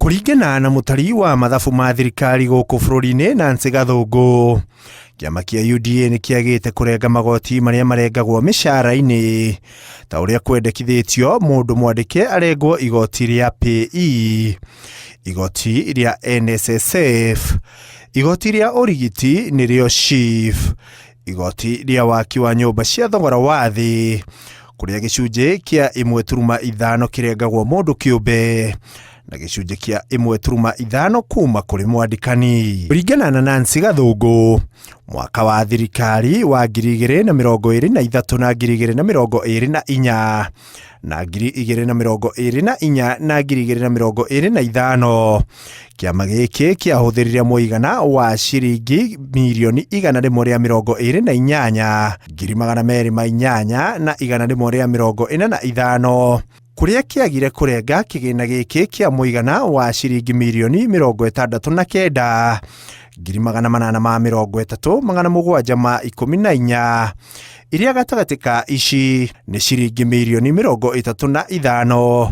Kũringana na mũtari wa mathabu ma thirikari gũkũ bũrũri-inĩ Nancy Gathũngũ, kĩama kĩa UDA nĩ kĩagĩte kũrenga magoti marĩa marengagwo mĩcara-inĩ ta ũrĩa kwendekithĩtio mũndũ mwandĩke arengwo igoti rĩa PAYE, igoti rĩa NSSF, igoti rĩa ũrigiti nĩrĩo SHIF, igoti rĩa waki wa nyũmba cia thogora wa thĩ kũrĩa gĩcunjĩ kĩa 1.5 kĩrengagwo mũndũ kĩũmbe na gĩcunjĩ kĩa 1.5 kuma kũrĩ mwandĩkani. Kũringana na Nancy Gathũngũ, mwaka wa thirikari wa 2023 na 2024 na 2024 na 2025, kĩama gĩkĩ kĩahũthĩrire mũigana wa ciringi mirioni 128, 208,145 kũrĩa kĩagire kũrenga kĩgĩna gĩkĩ kĩa mũigana wa ciringi mirioni 69, 830, 714, iria gatagatĩ ka ici nĩ ciringi mirioni 35,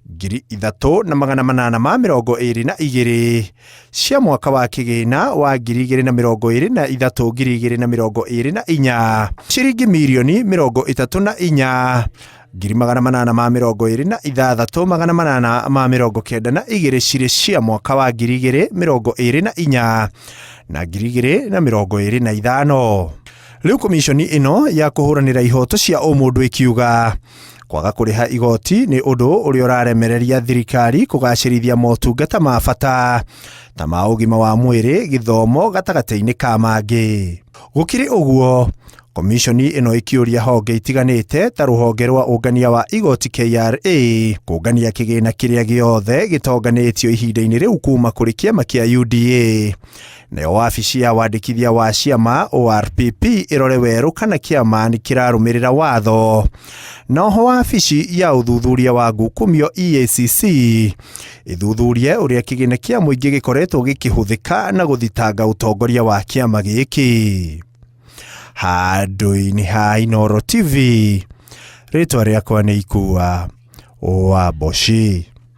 3,822 cia mwaka wa kĩgĩna wa 2023 2024, ciringi mirioni 34, 826, 892 cirĩ cia mwaka wa 2024 na 2025. Rĩu komiconi ĩno ya kũhũranĩra ihoto cia ũmũndũ ĩkiuga kwaga kũrĩha igoti nĩ ũndũ ũrĩa ũraremereria thirikari kũgacĩrithia motungata ma bata ta ma ũgima wa mwĩrĩ, gĩthomo gatagatĩ-inĩ ka mangĩ. Gũkĩrĩ ũguo, komiconi ĩno ĩkĩũria honge itiganĩte ta rũhonge rwa ũngania wa igoti KRA kũngania kĩgĩna kĩrĩa gĩothe gĩtonganĩtio ihinda-inĩ rĩu kuma kũrĩ kĩama kĩa UDA. Nayo wabici ya wandĩkithia wa ciama ORPP ĩrore werũ kana kĩama nĩ kĩrarũmĩrĩra watho. Na oho wabici ya ũthuthuria wa ngukumio EACC ĩthuthurie ũrĩa kĩgĩna kĩa mũingĩ gĩkoretwo gĩkĩhũthĩka na gũthitanga ũtongoria wa kĩama gĩkĩ. Handũ-inĩ ha Inooro TV, rĩtwa rĩakwa nĩ Ikua wa Mboci.